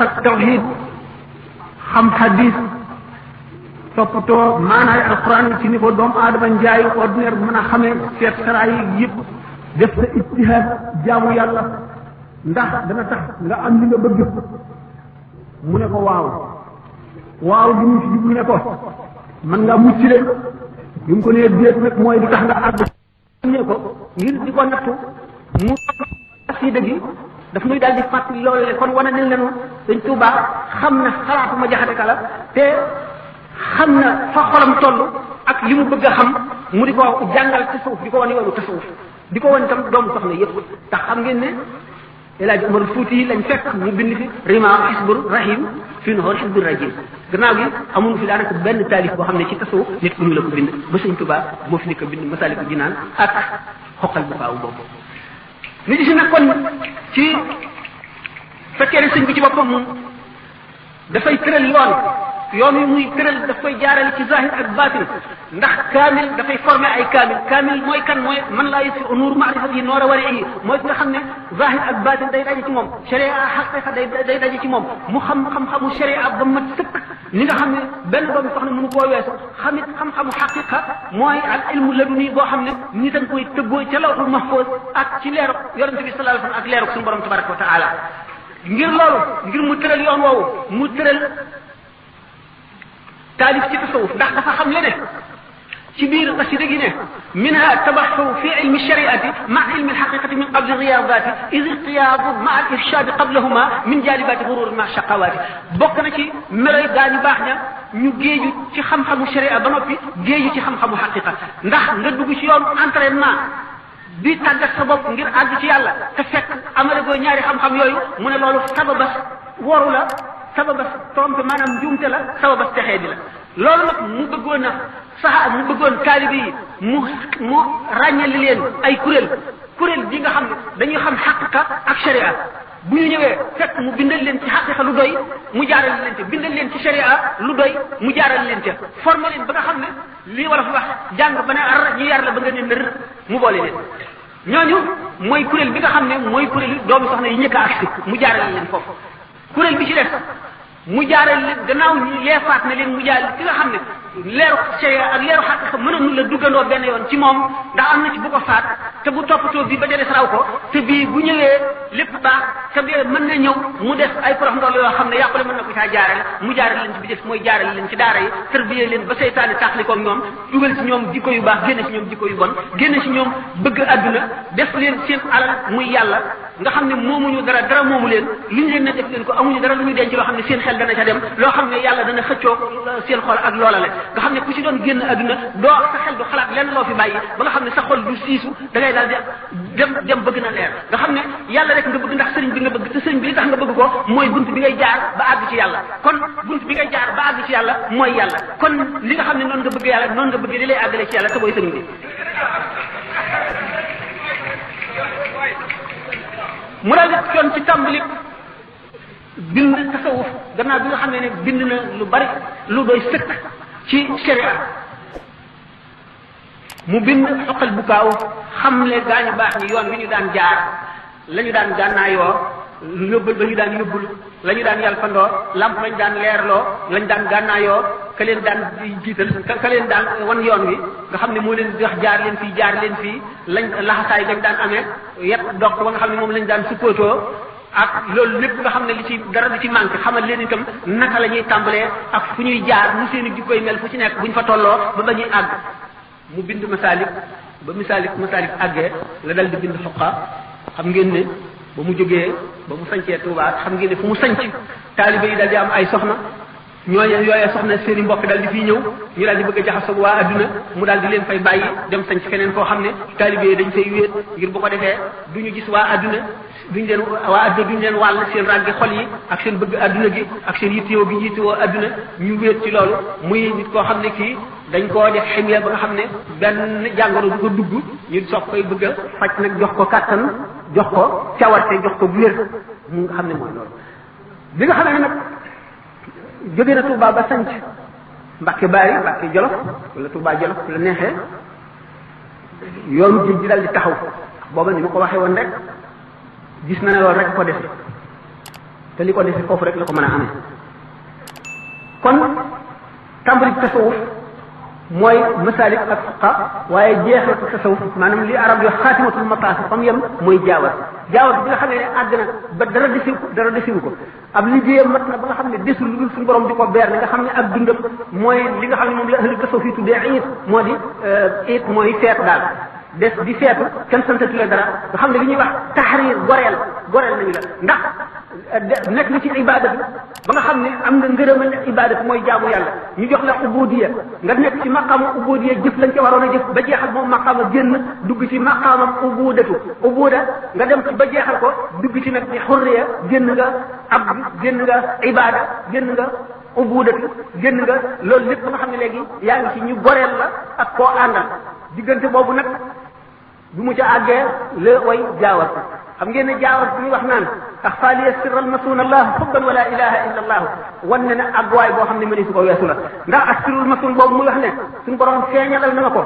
التوحيد xam hadis toppatoo maanaay alquran ci ni ko doomu aadama njaayu ordinaire bu mën a xamee seet saraay yi yëpp def sa ijtihaad jaamu yàlla ndax dana tax nga am li nga bëgg mu ne ko waaw waaw gi mu ci jublu ne ko man nga mucc leen bi mu ko nee déet nag mooy di tax nga àgg ne ko ngir di ko nattu mu si dëgg daf nuy daal di fàttali loolu kon wane nañ leen dañ Tuuba xam na xalaatu ma jaxate kala te xam na fa xolam toll ak li mu bëgg a xam mu di ko jàngal tasawuf di ko wane yoonu tasawuf di ko wane itam doomu soxna yëpp tax xam ngeen ne El Hadj Omar Fouti lañ fekk mu bind fi rima xisbur rahim fii noor xisbur rajim gannaaw gi amuñu fi daanaka benn taalif boo xam ne ci tasawuf nit ku ñu la ko bind ba sëñ Tuuba moo fi nekk bind Masaalikul Jinaan ak xoqal bu faaw boobu ñu gis nag kon ci fekkee ne sëñ bi ci boppam dafay tëral yoon wi muy tëral daf koy jaarale ci zahir ak batin ndax kaamil dafay former ay kaamil mooy kan mooy man laa yusfi nuur maarifat yi noor a wari yi mooy nga xam ne zahir ak batin day daje ci moom sharia xaqiqa day daje ci moom mu xam-xamu sharia ba mat sëkk ni nga xam ne benn doomu soxna mënu koo weesu xamit xam-xamu xaqiqa mooy al ilmu laduni boo xam ne ñi dañ koy tëggoo ca lawhul mahfuz ak ci leeru yonente bi sallallahu alayhi wasallam ak leeru suñu borom tabaraka wa taala ngir loolu ngir mu tëral yoon woowu mu tëral taalif ci tasawuf ndax dafa xam le ne ci biir xasida gi ne minha tabaxu fi ilmi shariati ma ilmi alxaqiqati min qabli riyadati id irtiyaadu ma al irshadi qablahuma min jalibati gurur ma shaqawati bokk na ci meloy gaa ñu baax ña ñu géeju ci xam-xamu sharia ba noppi géeju ci xam-xamu xaqiqa ndax nga dugg ci yoonu entraînement di tàggat sa bopp ngir àgg ci yàlla te fekk amale goo ñaari xam-xam yooyu mu ne loolu sababas waru la sababas trompe maanaam njuumte la sababas texee di la loolu nag mu bëggoon a mu bëggoon taalibe yi mu ràññali leen ay kuréel bi nga xam ne dañuy xam xaqiqa ak sharia bu ñu ñëwee fekk mu bindal leen ci xaqiqa lu doy mu jaaral leen ca bindal leen ci sharia lu doy mu jaaral leen ca formé leen ba nga xam ne lii wala fa wax jàng ba ne ar ñu yar la ba nga ne nër mu boole leen ñooñu mooy kuréel bi nga xam ne mooy kuréel doomu soxna yi ñëkk a agsi mu jaaral leen foofu kuréel bi ci def mu jaaral leen gannaaw ñi leefaat na leen mu jaaral ki nga xam ne leeru sharia ak leeru xaqiqa mënoon la duggandoo benn yoon ci moom ndax am na ci bu ko faat te bu toppatoo bii ba jëlee saraw ko te bii bu ñëwee lépp baax te bii mën na ñëw mu def ay prof ndool yoo xam ne yàqule mën na ko caa jaarale mu jaaral leen ci bi def mooy jaaral leen ci daara yi tarbiyee leen ba seytaane taxlikoog ñoom dugal ci ñoom jikko yu baax génne ci ñoom jikko yu bon génne ci ñoom bëgg adduna def leen seen alal muy yàlla nga xam ne moomuñu dara moomu leen lu ñu leen ne def leen ko amuñu dara lu ñu denc loo xam ne seen xel dana ca dem loo xam ne yàlla dana xëccoo seen xol ak loola la nga xam ne ku ci doon génn adduna doo sa xel du xalaat lenn loo fi bàyyi ba nga xam ne sa xol du siisu da ngay daal di dem bëgg na leer nga xam ne yàlla rek nga bëgg ndax sëriñ bi nga bëgg te sëriñ bi li tax nga bëgg ko mooy bunt bi ngay jaar ba àgg ci yàlla kon bunt bi ngay jaar ba àgg ci yàlla mooy yàlla kon li nga xam ne noonu nga bëgg yàlla noonu nga bëgg li lay àggale ci yàlla te mooy sëriñ bi mu daal di coon ci tàmbali bind tasawuf gannaaw bi nga xam ne bind na lu bari lu doy sëkk ci sharia mu bind xoqal bu kaaw xamle gaañu baax ñi yoon wi ñu daan jaar la ñu daan gànnaayoo yóbbul ba ñu daan yóbbul la ñu daan yalfandoo lamp lañu daan leerloo lañu daan gànnaayoo ka leen daan jiital ka leen daan wan yoon wi nga xam ne moo leen di wax jaar leen fii lañ laxasaay gañ daan amee yet dox ba nga xam ne moom lañ daan suppootoo ak loolu lépp nga xam ne li ci dara du ci manqué xamal leen itam naka la ñuy tàmbalee ak fu ñuy jaar mu seeni jikkoy mel fu ci nekk buñ fa tolloo ba ba ñuy àgg mu bind masaalik ba masaalik àggee la dal di bind xoqa xam ngeen ne ba mu jógee ba mu sañcee Tuubaa xam ngeen ne fu mu sañc taalibe yi dal di am ay soxna yooyee soxna seen i mbokk dal di fii ñëw ñu daal di bëgg a jaxasoo waa adduna mu daal di leen fay bàyyi dem sañc feneen koo xam ne taalibe yi dañ fay wéet ngir bu ko defee duñu gis waa adduna duñ leen wàll seen ràggi xol yi ak seen bëgg adduna gi ak seen yittewoo gi yittewoo adduna ñu wéet ci loolu muy nit koo xam ne kii dañ koo def ximiya ba nga xam ne benn jàngoro du ko dugg ñu soog koy bëgg a faj nag jox ko kàttan jox ko cawarte jox ko wér mu nga xam ne mooy loolu bi nga xam ne nag jóge na Touba ba sanc Mbàkke Baari Mbàkke Jolof wala Touba Jolof la neexee yoonu géej gi daal di taxaw booba ni ma ko waxee woon rek gis na ne loolu rek ko def te li ko defee foofu rek la ko mën a amee kon tàmbali tasawuf mooy masalik ak fuqa waaye jeexatu tasawuf maanaam li arab yo xaatimatul mataaf fam yem mooy jaawat jaawat bi nga xam ne àgg na ba dara desiwu ko ab liggéeyam mat na ba nga xam ne desul lu dul suñu borom di ko beer li nga xam ne ak dundam mooy li nga xam ne moom la ahlu tasawuf yi tuddee iit moo di iit mooy feet daal des di feetu kenn santatu la dara nga xam ne li ñuy wax tahrir goreel nañu la ndax nekk na ci ibada bi ba nga xam ne am nga ngërëmal ibada bi mooy jaamu yàlla ñu jox la ubudiya nga nekk ci maqaama ubudiya jëf lañ ca waroon a jëf ba jeexal moom maqaama génn dugg ci maqaamam ubuda nga dem ci ba jeexal ko dugg ci nag ci xurriya génn nga abd génn nga ibada génn nga ubudatu génn nga loolu lépp ba nga xam ne léegi yaa ngi ci ñu goreel la ak koo àndal diggante boobu nag bu mu ca àggee la way jaawat xam ngeen ne jaawat bi wax naan axfaaliya sirral masuun allah xubban wala ilaha illa allah wan ne ne àgguwaay boo xam ne mëni su ko weesu la ndax ak sirrul masuun boobu muy wax ne suñu borom feeñalal na ma ko